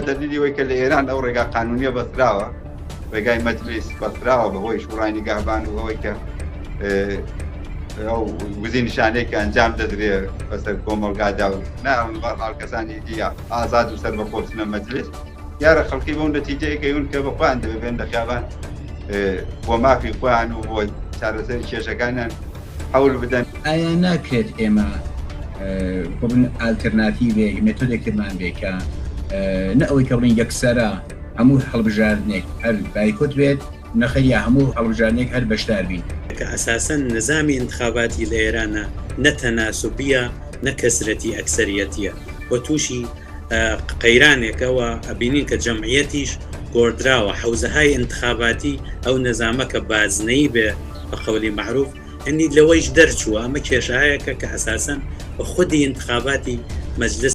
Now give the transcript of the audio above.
دەلیلی وەی کە لە ئێران ئەو ڕێگا قانونیە بەستراوە، ڕێگای مەجلیس بەستراوە بە هۆی شوڕای نیگاهبان و ئەوەی کە ئەو گزی نیشانەی کە ئەنجام دەدرێ بەسەر کۆمەڵگادا و ناڵن بەرحاڵ کەسانی دی ئازاد و سەربەخۆ بچنە مەجلیس. دیارە خەڵکی بەو نەتیجەیە گەیون کە بە خۆیان دەبێ بێن لە خیابان بۆ مافی خۆیان و بۆ چارەسەری کێشەکانیان حەول بدەن. ئایا ناکرێت ئێمە بڵێن ئالتەرناتیڤێک، مێتۆدێکترمان بێ کە نە ئەوەی کە بڵێن یەکسەرە هەموو هەڵبژاردنێک هەر بایکۆت بێت، نەخێر یا هەموو هەڵبژاردنێک هەر بەشدار بین. کە ئەساسەن نزامی ئینتخاباتی لە ئێرانە نە تەناسوبییە نە کەسرەتی ئەکسەریەتییە و تووشی قەیرانێکە و ئەبینین کە جەمعیەتیش گۆڕدراوە، حەوزەهای ئینتخاباتی ئەو نەزامە کە بازنەیی بێ بە قەولی مەعروف هەنی لەوەیش دەرچووە، ئەمە کێشەهایەکە کە ئەساسەن بە خودی ئینتخاباتی مەجلس.